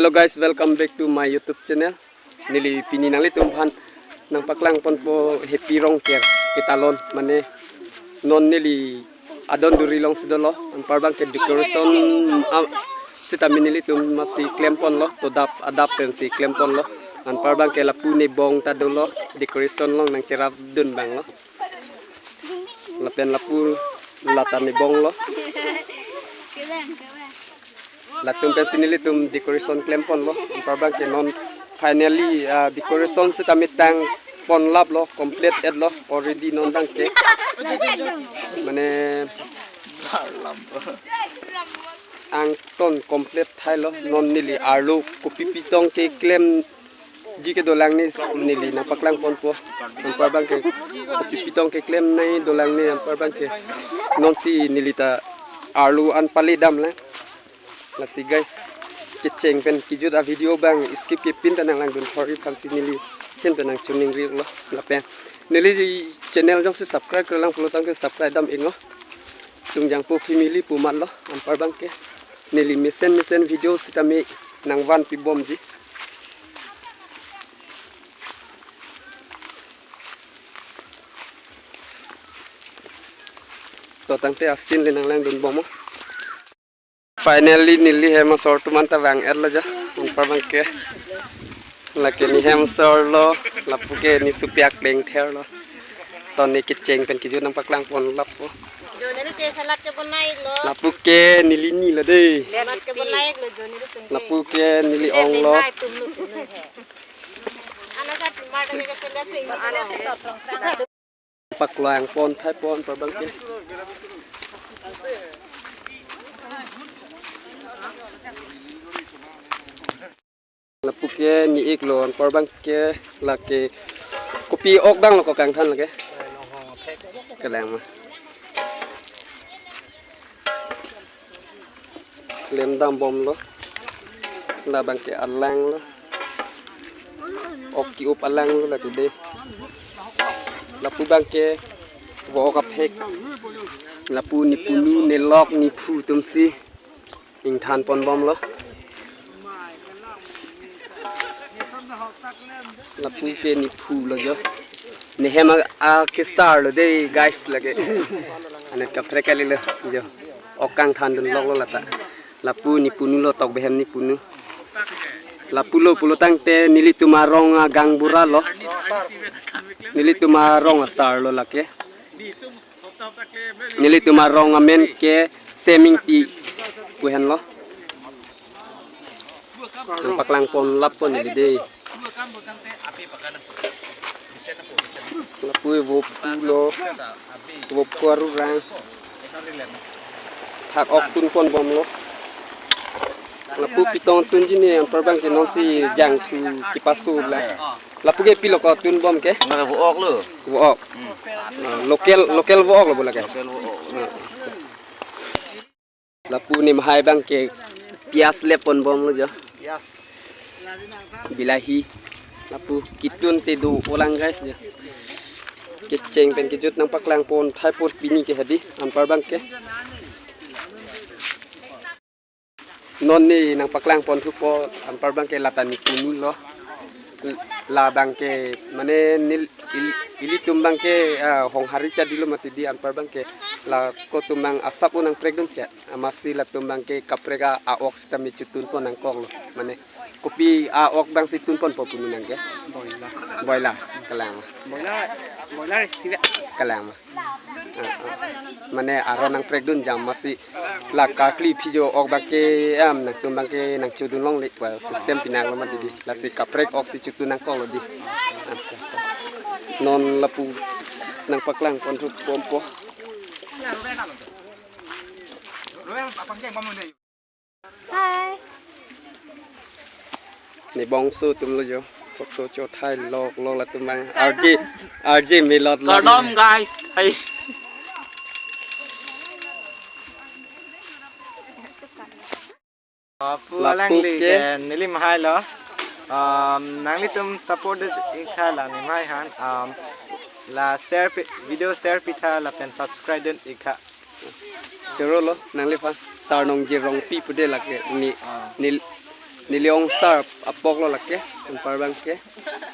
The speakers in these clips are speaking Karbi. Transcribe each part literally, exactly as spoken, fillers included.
Hello guys, welcome back to my YouTube channel. Neli pini nanglitum aphan nangpaklang ponpo Happy Rongker ketalon, mane non neli adon duri alongsi dolo, anpar abangke decoration, ah, sitame nelitum masi klem ponlo, todap adap pensi klem ponlo, anpar abangke lapu nebong ta dolo, decoration along nangcherap dun abang lo. Lapen lapu lata nebong lo. Latum pensi nelitum decoration klem ponlo. Anpar abangke non finally, ah, decoration sitame tang ponlap lo, complete et lo, already non abangke. Mane angton complete thailo, non neli arlo kopi pitong keklem ji kedolang ni neli nangpaklang ponpo. Anpar abangke kopi pitong keklem nangji dolang ni, anpar abangke nonsi neli ta arlo an pale damlo. Lasi guys, kecheng pen kejut a video abang skip kepin ta nanglangdun thor-ik aphansi neli ahin pen nangchiningri-iklo. Lapen neli channel jongsi subscribe klemkle pulo tangte subscribe dam-iknon. Tungjangpo family pu matlo, anpar abangke neli mesen mesen video sitame nangvan pibomji. To tangte a scene le nanglangdun bomnon. Finally neli hem asor atum anta vang-etlo jo, anpar abangke. Lake ne hem asor lo, lapu ke ne supiak pleng ther lo. To ne kecheng pen kejut nangpaklang ponlappo. Jo, neli te salad kebonai lo. Lapu ke neli ni lo dei. Salad kebonai lo, jo, neli tum te. Lapu ke neli ong lo. Neli nai tum lo, tum lo he. Ana sa tum mar dang ke salad sing. Ana sa tum. Paklang pon thai pon anpar abangke. Lapu ke ne-iklo, anpar abangke lake kopi ok abang lo ko kangthan lake. Kalang ma. Klem dam bomlo. Labangke alang lo. Ok ke-up alang lo lake dei. Lapu abangke vo-ok aphek. Lapu nepunu, nelok, nephu atumsi ingthan pon bomlo. Lapu ke nephu lo jo. Ne hem a, akesar lo dei guys lake. Anet kaprek kalilo jo. Ok kangthan dunloklo lata. Lapu nepunu lo, tok behem nepunu. Lapu lo pulo tangte nelitum arong a gaonbura lo. Nelitum arong asar lo lake. Nelitum arong amen ke Semingpi pu henlo. Nangpaklang ponlappo neli dei. Lapu e vo phu lo, vo phu arurang. Thak ok tun pon bomlo. Lapu pitong tunji ne, anpar abangke nonsi jangthu kepasu la. Lapu ke pilo ko tun bom ke? Nang vo-ok lo. Vo-ok. Hmm. Ah, local, local vo-ok lo bo lake. Local vo-ok. Ah, acha. Lapu nemahai abangke pias lep pon bomlo jo. Pias. Bilahi. Lapu ketun te do-olang guys jo. Kecheng pen kejut nangpaklang pon thai apor pini ke hedi, anpar abangke. Non ne nangpaklang pon thupo, anpar abangke lata nepunu lo. Labangke mane neli, ili, ilitum abangke, ah, Honghari chadi lo mati dei, anpar abangke la ko atum abang asap un nangprekdun che. Amatsi latum abangke kaprek a, a-ok sitame chotun pon nangkok lo. Mane kopi a-ok abangsi tun ponpo punu nang ke? Boiler. Boiler. Kalang ma. Boiler, boiler isi ve. Kalang ma. Ah, ah. Mane aron nangprekdun jam amatsi la karkli phijo ok abangke, am, nangtum abangke nangchodun longle pu a-system pinak lo mati dei. Lasi kaprek oksi chotun nangkok lo dei. Ah, ah, ah. Non lapu nangpaklang pon thupo. Hi. Ne bongso atum lo jo. Photo cho thai lok lok latum abang. R J, R J Milot lo. Kardom, guys. Hi. Uh, pu Lapu alang li ke. Ke neli mahai lo. Um, nanglitum support dun-ik tha la nemahai aphan. Um, la share pi, video share pi tha lapen subscribe dun-ik tha. Choro lo, nangliphan Sarnongji Rongpi pu dei lake ne, ah, ne, Neli ongsar apok lo lake, anpar abang ke.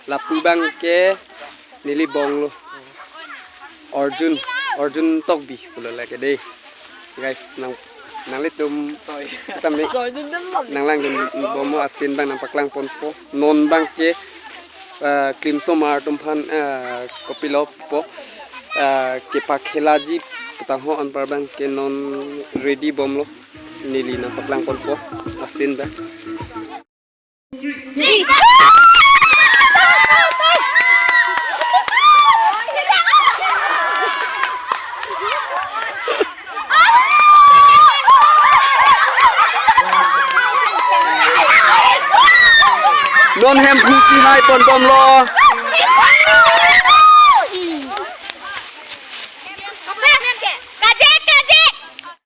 Lapu abang ke neli bong lo. Arjun, Arjun Tokbi pulo lake dei. Guys, nang nanglitum tame nanglangdun bom asin abang nangpaklang ponpo. Non abang ke, eh, klimsomar atum aphan, eh, kopilo pu, eh, kepakhelaji putangho, anpar abang ke non ready bom lo. Neli nangpaklang ponpo asin abang. Non Hemphu si hai pon bom lo.